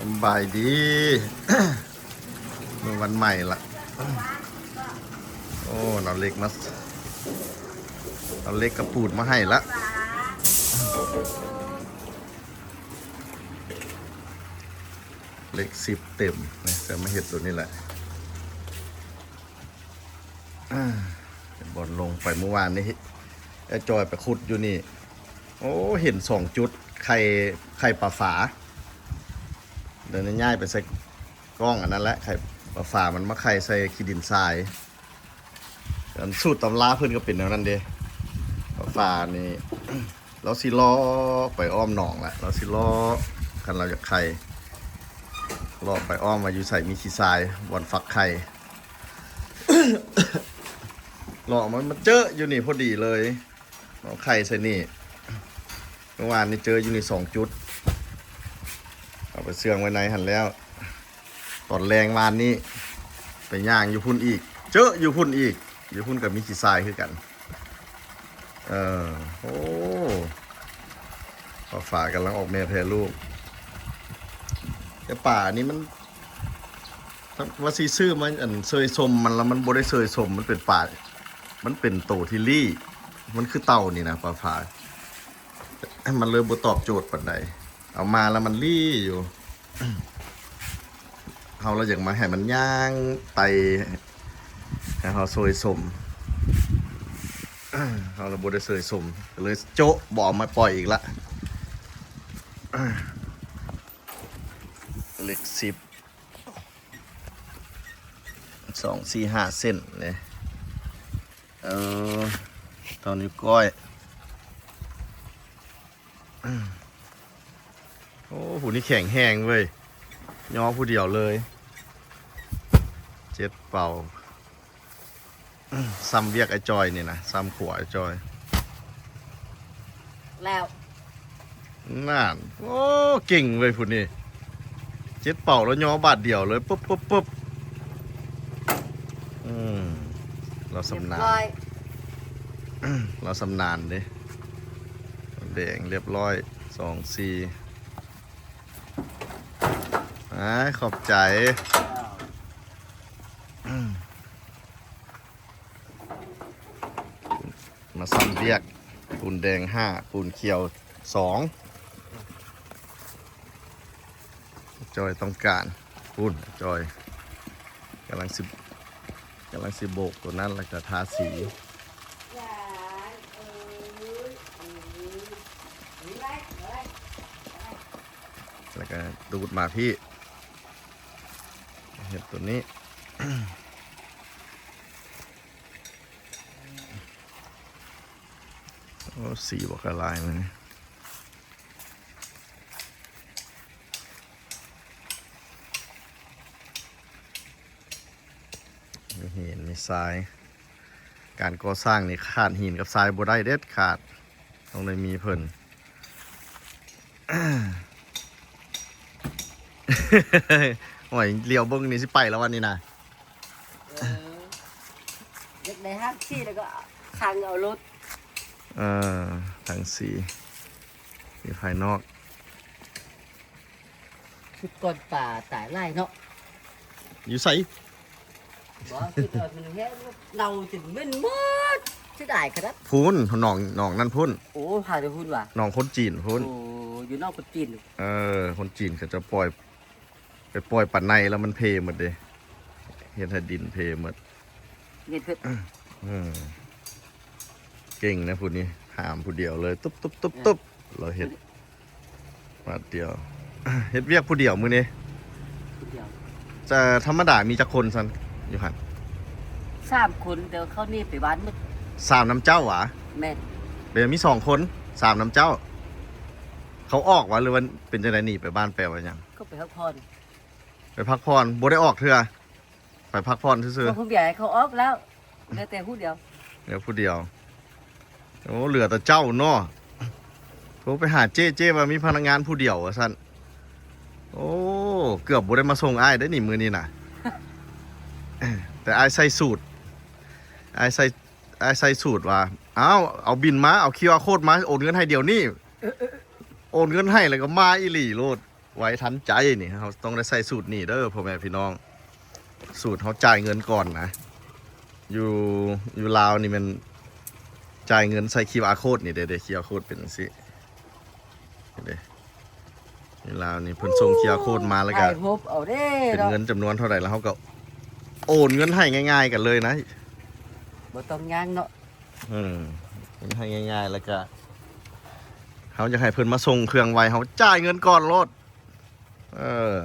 ສະບາຍດີ ມື້ວັນໃໝ່ລະ. ໂອ້ ເອົາເຫຼັກມາ ເອົາເຫຼັກກັບປູນມາໃຫ້ລະ. ເຫຼັກສິບເຕັມ ນີ້ ຈະມາເຮັດໂຕນີ້ແຫຼະ. ອ່າ ເປັນບ່ອນລົງໄປ ມື້ວານນີ້ ເອີ ຈອຍໄປຂຸດຢູ່ນີ້. ໂອ້ ເຫັນສອງຈຸດ ໄຂ່ ໄຂ່ປາຝາ. ດຽວນີ້ຍ້າຍໄປໃສ່ກ້ອງອັນນັ້ນແຫຼະ ໄຂ່ປາຝາ ມັນມາໄຂ່ໃສ່ຂີ້ດິນຊາຍ. ອັນສູດຕຳລາເພິ່ນກໍເປັນແນວນັ້ນເດ້. ປາຝານີ້ ລາວຊິເລາະໄປອ້ອມໜອງລະ ລາວຊິເລາະ ຄັນລາວຢາກໄຂ່ ເລາະໄປອ້ອມວ່າຢູ່ໃສມີຂີ້ຊາຍ ບ່ອນຟັກໄຂ່ ເລາະມາ ມາເຈີຢູ່ນີ້ພໍດີເລີຍ ເອົາໄຂ່ໃສ່ນີ້. ເມື່ອວານນີ້ເຈີຢູ່ນີ້ສອງຈຸດ ເອົາໄປເຊື່ອງໄວ້ໃນຫັ້ນແລ້ວ. ຕອນແລງວານນີ້ໄປຍ່າງຢູ່ພຸ້ນອີກ ເຈີຢູ່ພຸ້ນອີກ ຢູ່ພຸ້ນກໍມີຂີ້ຊາຍຄືກັນ. ເອີ ໂອ້ ປາຝາກຳລັງອອກແມ່ແຜ່ລູກ. ແຕ່ປານີ້ມັນ ວ່າຊິຊື້ມາ ອັນ ເຊີຍຊົມມັນ ແລ້ວມັນບໍ່ໄດ້ເຊີຍຊົມ ມັນເປັນປາ ມັນເປັນໂຕທີ່ລີ້ ມັນຄືເຕົ່ານີ້ນະ ປາຝາ ມັນເລີຍບໍ່ຕອບໂຈດປານໃດ. ເອົາມາແລ້ວມັນລີ້ຢູ່ ເຮົາລະຢາກມາໃຫ້ມັນຍ່າງໄຕ່ ໃຫ້ເຮົາເຊີຍຊົມ ເຮົາລະບໍ່ໄດ້ເຊີຍຊົມ ກໍເລີຍໂຈະ ບໍ່ເອົາມາປ່ອຍອີກລະ. ເຫຼັກສິບ ສອງ ສີ່ ຫ້າ ເສັ້ນເດ້. ເອີ ເທົ່ານິ້ວກ້ອຍ. ໂອ້ ຜູ້ນີ້ແຂງແຮງເວີຍ ຍໍຜູ້ດຽວເລີຍ. ເຈັດເປົາ ຊ່ຳວຽກອ້າຍຈອຍນີ້ນະ ຊ່ຳຂົວອ້າຍຈອຍ. ແລ້ວ ນັ້ນ ໂອ້ ເກັ່ງເວີຍຜູ້ນີ້ ເຈັດເປົາແລ້ວຍໍບາດດຽວເລີຍ ປຶບ ປຶບ ປຶບ. ອືມ ລາວຊຳນານ ລາວຊຳນານເດ້. ແດງລຽບຮ້ອຍ ສອງ ສີ່ ອາ ຂອບໃຈ. ມາຊ່ຳວຽກ ປູນແດງຫ້າ ປູນຂຽວສອງ. ຈອຍຕ້ອງການ ພຸ້ນ ຈອຍກຳລັງຊິ ກຳລັງຊິໂບກໂຕນັ້ນ ແລ້ວກະທາສີ ແລ້ວກະດູດມາພີ້ ເຮັດໂຕນີ້. ໂອ້ ສີບໍ່ກະລາຍມັນ ມີຫີນມີຊາຍ. ການກໍ່ສ້າງນີ້ຂາດຫີນກັບຊາຍບໍ່ໄດ້ເດັດຂາດ ຕ້ອງໄດ້ມີເພິ່ນ. ໂອ້ຍ ຫຼຽວເບິ່ງນີ້ຊິໄປແລ້ວວັນນີ້ນະ. ເອີ ຢາກໄດ້ທາງສີແລ້ວກໍທາງເອົາລົດ ເອີ ທາງສີຢູ່ພາຍນອກ. ຄືກ່ອນປາຕາຍຫຼາຍເນາະ ຢູ່ໃສ? ບໍ່ ຄືຕອນມັນແຫ້ງເນົ່າຈົນເໝັນໝົດ ເສຍດາຍຂະໜາດ. ພຸ້ນ ໜອງ ໜອງນັ້ນພຸ້ນ. ໂອ້ ຫາແຕ່ພຸ້ນຫວາ? ໜອງຄົນຈີນພຸ້ນ. ໂອ້ ຢູ່ໜອງຄົນຈີນ. ເອີ ຄົນຈີນເຂົາເຈົ້າປ່ອຍ ໄປປ່ອຍປາໄນແລ້ວມັນເພໝົດເດ້ ເຮັດໃຫ້ດິນເພໝົດ. ເຮັດເພິ່ນ ເອີ ເກັ່ງນະຜູ້ນີ້ ຫາມຜູ້ດຽວເລີຍ ຕຸບໆໆ ລາວເຮັດບາດດຽວ ເຮັດວຽກຜູ້ດຽວມື້ນີ້. ຜູ້ດຽວ ຈະທຳມະດາມີຈັກຄົນຊັ້ນຢູ່ຫັ້ນ? ສາມຄົນ ແຕ່ວ່າເຂົາໜີໄປບ້ານໝົດ. ສາມນຳເຈົ້າຫວາ? ແມ່ນ. ເປັນ ມີສອງຄົນ ສາມນຳເຈົ້າ ເຂົາອອກຫວາ ຫຼືວ່າເປັນຈັ່ງໃດ ໜີໄປບ້ານ ແປວ່າຫຍັງ? ເຂົາໄປພັກຜ່ອນ. ໄປພັກຜ່ອນ ບໍ່ໄດ້ອອກເທື່ອ ໄປພັກຜ່ອນຊື່ໆ. ເຂົາຜູ້ໃຫຍ່ເຂົາອອກແລ້ວ ເຫຼືອແຕ່ຜູ້ດຽວ ເຫຼືອຜູ້ດຽວ. ໂອ້ ເຫຼືອແຕ່ເຈົ້າເນາະ. ໂທໄປຫາເຈ້ ເຈ້ວ່າມີພະນັກງານຜູ້ດຽວວ່າຊັ້ນ. ໂອ້ ເກືອບບໍ່ໄດ້ມາສົ່ງອ້າຍໄດ໋ນີ້ມື້ນີ້ນະ ແຕ່ອ້າຍໃສ່ສູດ ອ້າຍໃສ່ ອ້າຍໃສ່ສູດວ່າ ອ້າວ ເອົາບິນມາ ເອົາຄິວອາໂຄດມາ ໂອນເງິນໃຫ້ດຽວນີ້. ເອີ ເອີ ໂອນເງິນໃຫ້ແລ້ວກໍມາອີ່ຫຼີໂລດ. ໄວທັນໃຈນີ້ ເຮົາຕ້ອງໄດ້ໃຊ້ສູດນີ້ເດີພໍ່ແມ່ພີ່ນ້ອງ. ສູດເຮົາຈ່າຍເງິນກ່ອນນະ. ຢູ່ ຢູ່ລາວນີ້ແມ່ນຈ່າຍເງິນໃສ່ຄິວອາໂຄດນີ້ເດ້ ເດ້ ຄິວອາໂຄດເປັນຈັ່ງຊີ້ເດ້. ຢູ່ລາວນີ້ເພິ່ນສົ່ງຄິວອາໂຄດມາ ແລ້ວກໍຖ່າຍຮູບເອົາເດ້ ເປັນເນາະ ເງິນຈຳນວນເທົ່າໃດ ແລ້ວເຮົາກໍໂອນເງິນໃຫ້ງ່າຍໆກັນເລີຍນະ ບໍ່ຕ້ອງຍ່າງເນາະ. ເອີ ເຮັດໃຫ້ງ່າຍໆ ແລ້ວກະເຮົາຢາກໃຫ້ເພິ່ນມາສົ່ງເຄື່ອງໄວ ເຮົາຈ່າຍເງິນກ່ອນໂລດ. ເອີ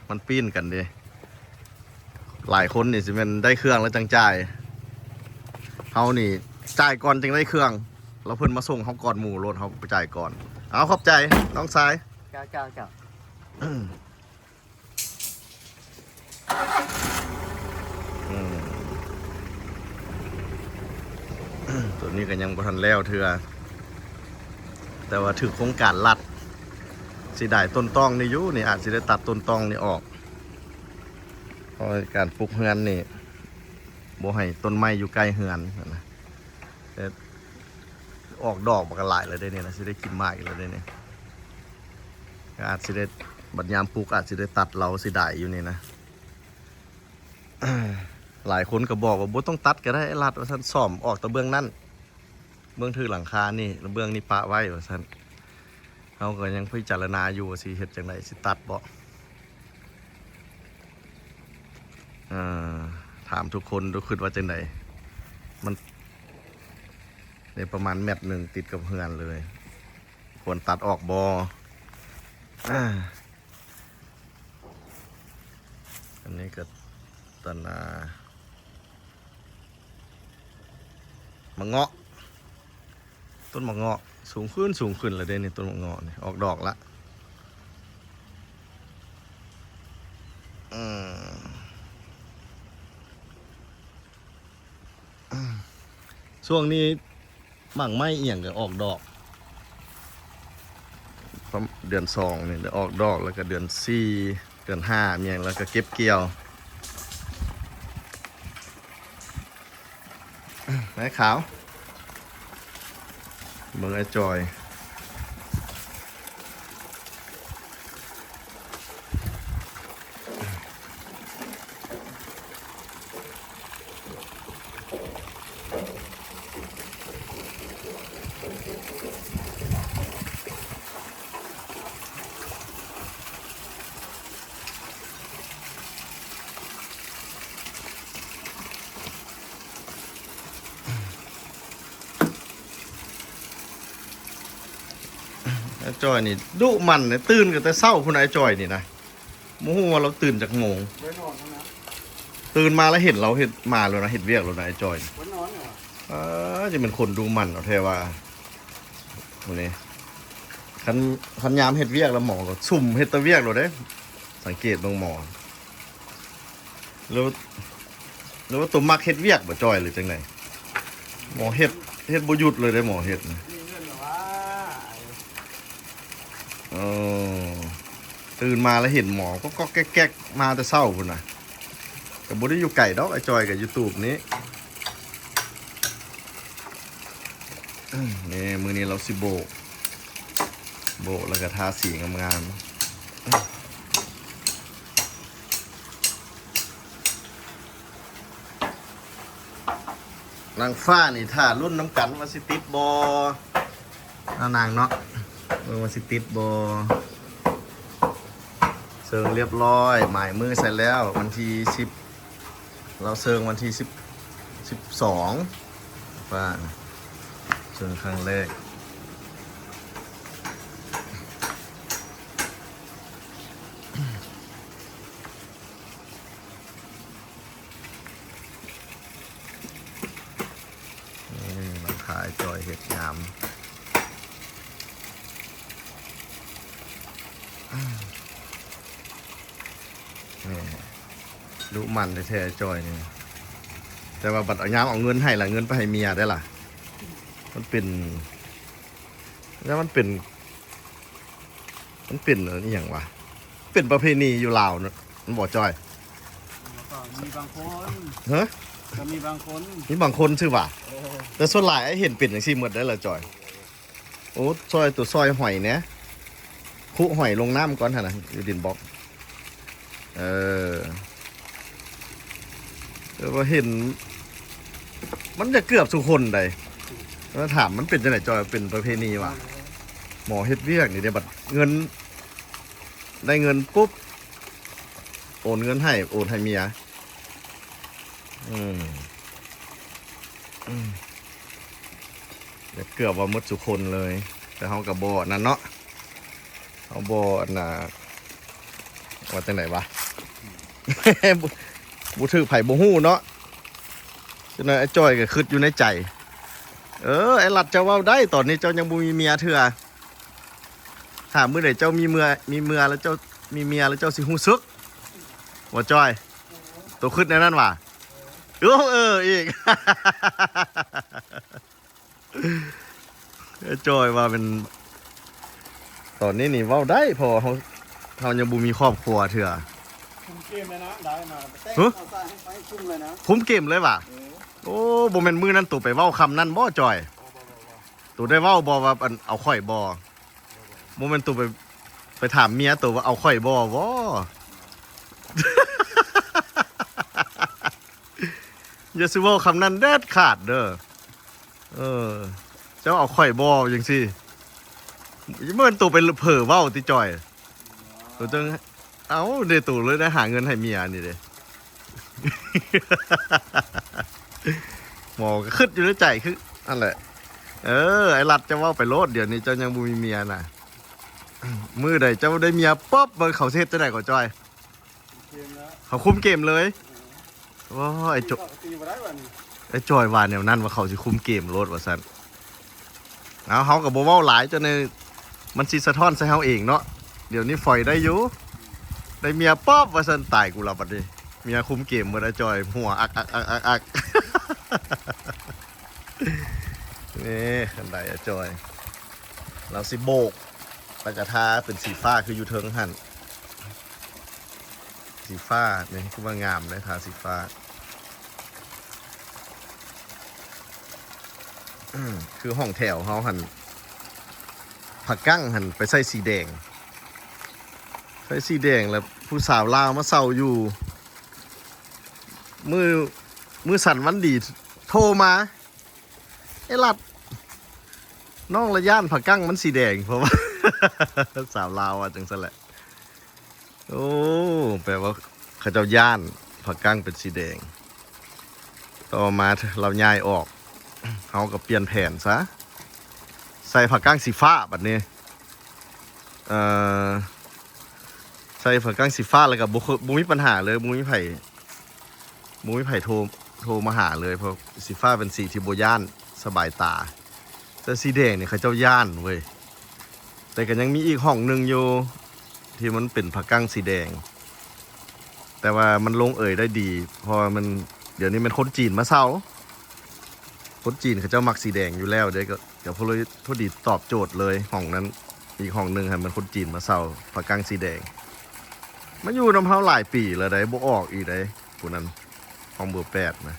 ມັນປີ້ນກັນເດ້. ຫຼາຍຄົນນີ້ຊິແມ່ນໄດ້ເຄື່ອງແລ້ວຈັ່ງຈ່າຍ. ເຮົານີ້ຈ່າຍກ່ອນຈຶ່ງໄດ້ເຄື່ອງ ແລ້ວເພິ່ນມາສົ່ງເຮົາກ່ອນໝູ່ໂລດ ເຮົາຈ່າຍກ່ອນ. ເອົາ ຂອບໃຈນ້ອງຊາຍ. ເຈົ້າ ເຈົ້າ ເຈົ້າ. ອືມ ຕົວນີ້ກໍຍັງບໍ່ທັນແລ້ວເທື່ອ ແຕ່ວ່າຖືກໂຄງການລັດ. ເສຍດາຍຕົ້ນຕອງນີ້ຢູ່ ນີ້ອາດຊິໄດ້ຕັດຕົ້ນຕອງນີ້ອອກ ເພາະວ່າການປຸກເຮືອນນີ້ບໍ່ໃຫ້ຕົ້ນໄມ້ຢູ່ໃກ້ເຮືອນນະ. ແຕ່ອອກດອກມັນກໍຫຼາຍແລ້ວເດ້ນີ້ນະ ຊິໄດ້ກິນໝາກອີກແລ້ວເດ້ນີ້. ອາດຊິໄດ້ ບັດຍາມປຸກອາດຊິໄດ້ຕັດເລົາ ເສຍດາຍຢູ່ນີ້ນະ. ຫຼາຍຄົນກໍບອກວ່າ ບໍ່ຕ້ອງຕັດກໍໄດ້ ລັດວ່າຊັ້ນ ສ້ອມອອກແຕ່ເບື້ອງນັ້ນ ເບື້ອງຖືຫຼັງຄານີ້ ແລ້ວເບື້ອງນີ້ປະໄວ້ວ່າຊັ້ນ. ເຮົາກໍຍັງພິຈາລະນາຢູ່ວ່າຊິເຮັດຈັ່ງໃດ ຊິຕັດບໍ່. ເອີ ຖາມທຸກຄົນດູ ຄິດວ່າຈັ່ງໃດ? ມັນໄດ້ປະມານແມັດໜຶ່ງຕິດກັບເຮືອນເລີຍ ຄວນຕັດອອກບໍ່? ອາ ອັນນີ້ກໍຕົ້ນ ອາ ໝາກເງາະ ຕົ້ນໝາກເງາະສູງຂຶ້ນ ສູງຂຶ້ນແລ້ວເດ້ນີ້ ຕົ້ນໝາກເງາະນີ້ອອກດອກລະ. ອືມ ຊ່ວງນີ້ໝາກໄມ້ອີ່ຫຍັງກໍອອກດອກ ເດືອນສອງນີ້ອອກດອກ ແລ້ວກໍເດືອນສີ່ ເດືອນຫ້າ ມີຫຍັງ ແລ້ວກໍເກັບກ່ຽວ. ນາຍຂາວ ເບິ່ງອ້າຍຈ່ອຍ. ອ້າຍຈ່ອຍນີ້ດຸໝັ່ນເດ້ ຕື່ນກໍແຕ່ເຊົ້າພຸ້ນ ອ້າຍຈ່ອຍນີ້ນະ. ບໍ່ຮູ້ວ່າລາວຕື່ນຈັກໂມງ ບໍ່ໄດ້ນອນນະ. ຕື່ນມາແລ້ວເຫັນລາວເຮັດ ມາແລ້ວນະ ເຮັດວຽກແລ້ວນະ ອ້າຍຈ່ອຍ. ບໍ່ນອນເນາະ. ເອີ ຈະແມ່ນຄົນດຸໝັ່ນເອົາແທ້ວ່າ ມື້ນີ້ ຄັນ ຄັນຍາມເຮັດວຽກແລ້ວໝໍກໍສຸ່ມເຮັດແຕ່ວຽກໂລດເດ້. ສັງເກດເບິ່ງໝໍ ຫຼື ຫຼືວ່າໂຕມັກເຮັດວຽກບໍ່ຈ່ອຍ ຫຼືຈັ່ງໃດ? ໝໍເຮັດ ເຮັດບໍ່ຢຸດເລີຍເດ້ ໝໍເຮັດນະ. ເອີ ຕື່ນມາແລ້ວເຫັນໝໍກໍກອກແກກໆ ມາແຕ່ເຊົ້າພຸ້ນນະ. ກໍບໍ່ໄດ້ຢູ່ໄກດອກ ອ້າຍຈ່ອຍກໍຢູ່ຕູບນີ້. ນີ້ ມື້ນີ້ລາວຊິໂບກ ໂບກແລ້ວກໍທາສີງາມໆ. ນາງຟ້ານີ້ຖ້າລຸ້ນນຳກັນວ່າຊິຕິດບໍ່ ເອົານາງເນາະ ເບິ່ງວ່າຊິຕິດບໍ່. ເຊິ່ງລຽບຮ້ອຍ ໝາຍມືໃສ່ແລ້ວ ວັນທີສິບ ລາວເຊິ່ງວັນທີສິບ ສິບສອງ ວ່າເຊິ່ງຄັ້ງແລກ. ນີ້ ມາຂາຍຈ່ອຍເຮັດຍາມ. ນີ້ ດຸໝັ່ນແທ້ໆ ຈ້ອຍນີ້. ແຕ່ວ່າບັດເອົາຍາມເອົາເງິນໃຫ້ລະ ເງິນໄປໃຫ້ເມຍໄດ້ລະ. ມັນເປັນ ແລ້ວມັນເປັນ ມັນເປັນອີ່ຫຍັງວະ? ເປັນປະເພນີຢູ່ລາວເນາະ ແມ່ນບໍ່ຈ້ອຍ? ກໍມີບາງຄົນ. ຮະ? ກໍມີບາງຄົນ. ມີບາງຄົນຊື່ຫວາ? ເອີ. ແຕ່ສ່ວນຫຼາຍອ້າຍເຫັນເປັນຈັ່ງຊີ້ໝົດເດ້ລະຈ້ອຍ. ໂອ້ ຊ່ອຍ ໂຕຊ່ອຍຫອຍແດ່. ຜຸຫອຍລົງນ້ຳກ່ອນຫັ້ນນະ ຢູ່ດິນບລັອກ. ເອີ ແຕ່ວ່າເຫັນ ມັນຈະເກືອບສູ່ຄົນໃດ໋. ແລ້ວຖາມມັນເປັນຈັ່ງໃດ ຈອຍ? ເປັນປະເພນີຫວາ? ໝໍເຮັດວຽກນີ້ເດ້ ບັດເງິນ ໄດ້ເງິນປຸບ ໂອນເງິນໃຫ້ ໂອນໃຫ້ເມຍ. ອືມ ອືມ ເກືອບວ່າໝົດສູ່ຄົນເລີຍ ແຕ່ເຮົາກໍບໍ່ນັ້ນເນາະ ເຮົາບໍ່ອັນນ່າ ວ່າຈັ່ງໃດຫວາ ບໍ່ຖືກໃຜບໍ່ຮູ້ເນາະ. ຈັ່ງໃດອ້າຍຈ້ອຍກໍຄິດຢູ່ໃນໃຈ ເອີ ອ້າຍລັດ ເຈົ້າເວົ້າໄດ້ ຕອນນີ້ເຈົ້າຍັງບໍ່ມີເມຍເທື່ອ ຖ້າມື້ໃດເຈົ້າມີເມຍ ມີເມຍແລ້ວເຈົ້າ ມີເມຍແລ້ວເຈົ້າຊິຮູ້ສຶກ ບໍ່ຈ້ອຍ? ໂຕຄິດແນວນັ້ນຫວາ? ເອີ ເອີອີກ ຈ້ອຍວ່າແມ່ນ ຕອນນີ້ນີ້ເວົ້າໄດ້ ເພາະວ່າເຮົາ ເຮົາຍັງບໍ່ມີຄອບຄົວເທື່ອ. ຄຸມເກມເລີຍນະ ໄດ້ມາແຕ່ງ ຮະ? ເອົາໃສ່ໃຫ້ ໃຫ້ຄຸມເລີຍນະ ຄຸມເກມເລີຍຫວາ? ເອີ ໂອ້ ບໍ່ແມ່ນມື້ນັ້ນໂຕໄປເວົ້າຄຳນັ້ນບໍ່ ຈ້ອຍ? ບໍ່ ບໍ່ ບໍ່ ບໍ່ ໂຕໄດ້ເວົ້າບໍ່ວ່າ ອັນ ເອົາຂ້ອຍບໍ່? ບໍ່ແມ່ນໂຕໄປ ໄປຖາມເມຍໂຕວ່າເອົາຂ້ອຍບໍ່ ບໍ່ ຢ່າຊິເວົ້າຄຳນັ້ນເດັດຂາດເດີ້. ເອີ ເຈົ້າເອົາຂ້ອຍບໍ່ ຈັ່ງຊີ້ ບໍ່ແມ່ນໂຕໄປເຜີເວົ້າຕິ ຈ້ອຍ? ໂຕຈັ່ງ ເອົ້າ ເດ ໂຕເລີຍໄດ້ຫາເງິນໃຫ້ເມຍນີ້ເດ. ໝໍກໍຄິດຢູ່ໃນໃຈຄືອັນແຫຼະ ເອີ ອ້າຍລັດ ເຈົ້າເວົ້າໄປໂລດ ດຽວນີ້ເຈົ້າຍັງບໍ່ມີເມຍນະ ມື້ໃດເຈົ້າໄດ້ເມຍປັບ ເບິ່ງເຂົາຊິເຮັດຈັ່ງໃດກໍ ຈ້ອຍ? ເກມແລ້ວ ເຂົາຄຸມເກມເລີຍ. ເອີ ໂອ້ຍ ອ້າຍຈ້ອຍ ຕີເຂົາກໍຕີບໍ່ໄດ້ບັດນີ້ ອ້າຍຈ້ອຍວ່າແນວນັ້ນ ວ່າເຂົາຊິຄຸມເກມໂລດວ່າຊັ້ນ. ເອົາ ເຮົາກໍບໍ່ເວົ້າຫຼາຍ ຈົນໃນ ມັນຊິສະທ້ອນໃສ່ເຮົາເອງເນາະ. ດຽວນີ້ຝອຍໄດ້ຢູ່ ໄດ້ເມຍປັບວ່າຊັ້ນ ຕາຍກູລະບັດນີ້ ເມຍຄຸມເກມໝົດ ອ້າຍຈ້ອຍຫົວອັກໆໆໆໆ. ນີ້ ຄັນໄດອ້າຍຈ້ອຍ ລາວຊິໂບກ ແລ້ວກໍທາເປັນສີຟ້າຄືຢູ່ເທິງຫັ້ນ. ສີຟ້ານີ້ຄືວ່າງາມເດ້ ທາສີຟ້າ. ອືມ ຄືຫ້ອງແຖວເຮົາຫັ້ນ ຜາກັ້ງຫັ້ນໄປໃສ່ສີແດງ ໃສ່ສີແດງ ແລ້ວຜູ້ສາວລາວມາເຊົ່າຢູ່ ມື້ ມື້ສັນວັນດີໂທມາ ເອ ລັດ ນ້ອງລະຢ້ານຜ້າກັ້ງມັນສີແດງ ເພາະວ່າສາວລາວວ່າຈັ່ງຊັ້ນແຫຼະ. ໂອ້ ແປວ່າເຂົາເຈົ້າຢ້ານຜ້າກັ້ງເປັນສີແດງ. ຕໍ່ມາລາວຍ້າຍອອກ ເຮົາກໍປ່ຽນແຜນຊະ ໃສ່ຜ້າກັ້ງສີຟ້າບັດນີ້. ເອີ ໃສ່ຜ້າກັ້ງສີຟ້າແລ້ວກໍບໍ່ເຄີ- ບໍ່ມີບັນຫາເລີຍ ບໍ່ມີໃຜ ບໍ່ມີໃຜໂທ ໂທມາຫາເລີຍ ເພາະສີຟ້າເປັນສີທີ່ບໍ່ຢ້ານ ສະບາຍຕາ. ແຕ່ສີແດງນີ້ເຂົາເຈົ້າຢ້ານເວີຍ. ແຕ່ກໍຍັງມີອີກຫ້ອງໜຶ່ງຢູ່ ທີ່ມັນເປັນຜ້າກັ້ງສີແດງ ແຕ່ວ່າມັນລົງເອີຍໄດ້ດີ ເພາະວ່າມັນ ດຽວນີ້ແມ່ນຄົນຈີນມາເຊົ່າ. ຄົນຈີນເຂົາເຈົ້າມັກສີແດງຢູ່ແລ້ວເດ້ ກໍ ກໍພໍດີຕອບໂຈດເລີຍ. ຫ້ອງນັ້ນ ອີກຫ້ອງໜຶ່ງຫັ້ນແມ່ນຄົນຈີນມາເຊົ່າຜ້າກັ້ງສີແດງ ມາຢູ່ນຳເຮົາຫຼາຍປີແລ້ວໃດ໋ ບໍ່ອອກອີກໃດ໋ ຜູ້ນັ້ນ ຫ້ອງເບີແປດນະ.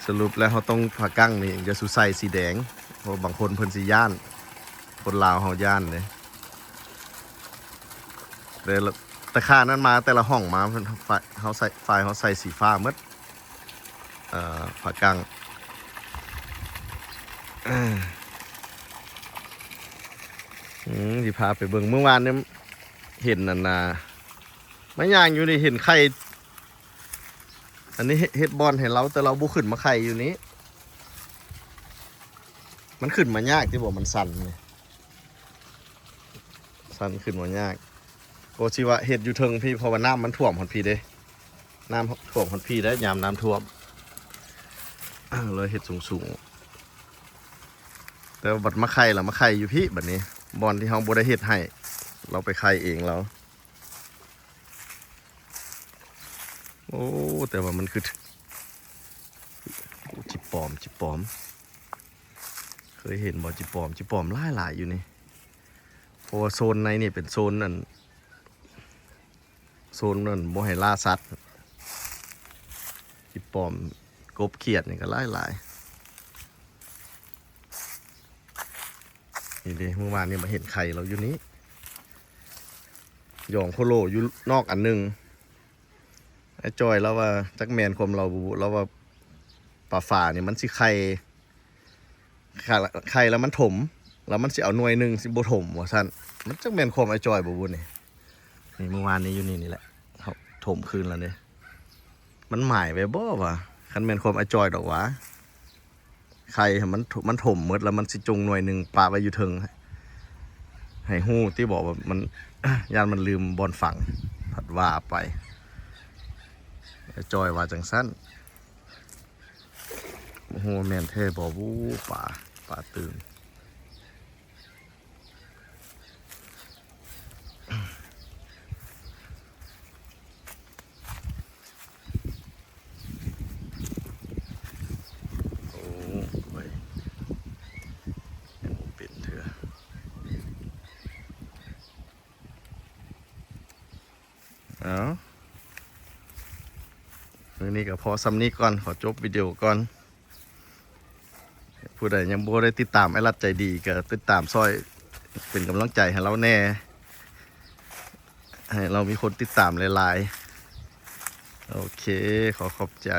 ສະຫຼຸບແລ້ວເຮົາຕ້ອງ ຜ້າກັ້ງນີ້ຢ່າສູ່ໃສ່ສີແດງ ເພາະບາງຄົນເພິ່ນຊິຢ້ານ ຄົນລາວເຮົາຢ້ານເດ້. ແຕ່ລະ ແຕ່ຂ້ານັ້ນມາ ແຕ່ລະຫ້ອງມາ ເພິ່ນ ຝ່າຍເຮົາໃສ່ ຝ່າຍເຮົາໃສ່ສີຟ້າໝົດ ເອີ ຜ້າກັ້ງ. ອືມ ຊິພາໄປເບິ່ງ ມື້ວານນີ້ເຫັນອັນນ່າ ມາຍ່າງຢູ່ນີ້ເຫັນໄຂ່ ອັນນີ້ເຮັດ ເຮັດບ່ອນໃຫ້ລາວ ແຕ່ລາວບໍ່ຂຶ້ນມາໄຂ່ຢູ່ນີ້. ມັນຂຶ້ນມາຍາກຕິບໍ່ ມັນຊັນນີ້ ຊັນຂຶ້ນມາຍາກ. ກໍຊິວ່າເຮັດຢູ່ເທິງພີ້ ເພາະວ່ານ້ຳມັນຖ້ວມຮອດພີ້ເດ້ ນ້ຳຖ້ວມຮອດພີ້ໄດ໋ ຍາມນ້ຳຖ້ວມ ເລີຍເຮັດສູງໆ. ແຕ່ວ່າບັດມາໄຂ່ລະ ມາໄຂ່ຢູ່ພີ້ ບັດນີ້ບ່ອນທີ່ເຮົາບໍ່ໄດ້ເຮັດໃຫ້ ລາວໄປໄຂ່ເອງລາວ. ໂອ້ ແຕ່ວ່າມັນຄື ໂອ້ ຈິບປອມ ຈິບປອມ ເຄີຍເຫັນບໍ່ ຈິບປອມ? ຈິບປອມຫຼາຍໆຢູ່ນີ້ ເພາະວ່າໂຊນໃນນີ້ເປັນໂຊນອັນ ໂຊນນັ້ນບໍ່ໃຫ້ລ່າສັດ. ຈິບປອມ ກົບ ຂຽດນີ້ກໍຫຼາຍໆ. ນີ້ເດ້ ມື້ວານນີ້ມາເຫັນໄຂ່ລາວຢູ່ນີ້ ຢອງໂຄໂລຢູ່ນອກອັນໜຶ່ງ. ອ້າຍຈ້ອຍລາວວ່າ ຈັກແມ່ນຄວາມລາວບໍ່ ລາວວ່າປາຝານີ້ມັນຊິໄຂ່ ໄຂ່ ໄຂ່ແລ້ວມັນຖົມ ແລ້ວມັນຊິເອົາໜ່ວຍໜຶ່ງ ຊິບໍ່ຖົມວ່າຊັ້ນ. ມັນຈັກແມ່ນຄວາມອ້າຍຈ້ອຍບໍ່ບຸນີ້. ນີ້ ມື້ວານນີ້ຢູ່ນີ້ ນີ້ແຫຼະ ເຮົາຖົມຄືນແລ້ວເດ້. ມັນໝາຍໄວ້ບໍ່ວ່າ ຄັນແມ່ນຄວາມອ້າຍຈ້ອຍດອກຫວາ ໄຂ່ມັນ ມັນຖົມໝົດ ແລ້ວມັນຊິຈົ່ງໜ່ວຍໜຶ່ງປະໄວ້ຢູ່ເທິງ ໃຫ້ຮູ້ຕິບໍວ່າມັນ ຢ້ານມັນລືມບ່ອນຝັງ ພັດວ່າໄປ. ອ້າຍຈ້ອຍວ່າຈັ່ງຊັ້ນ. ບໍ່ຮູ້ວ່າແມ່ນແທ້ບໍ່ ໂອ້ ປາ ປາຕື່ມ. ໂອ້ຍ ຍັງບໍ່ເປັນເທື່ອ. ເອົາ ມື້ນີ້ກໍພໍສ່ຳນີ້ກ່ອນ ຂໍຈົບວິດີໂອກ່ອນ. ຜູ້ໃດຍັງບໍ່ໄດ້ຕິດຕາມອ້າຍລັດໃຈດີ ກໍຕິດຕາມຊ່ອຍເປັນກຳລັງໃຈໃຫ້ລາວແດ່ ໃຫ້ລາວມີຄົນຕິດຕາມຫຼາຍໆ. ໂອເຄ ຂໍຂອບໃຈ.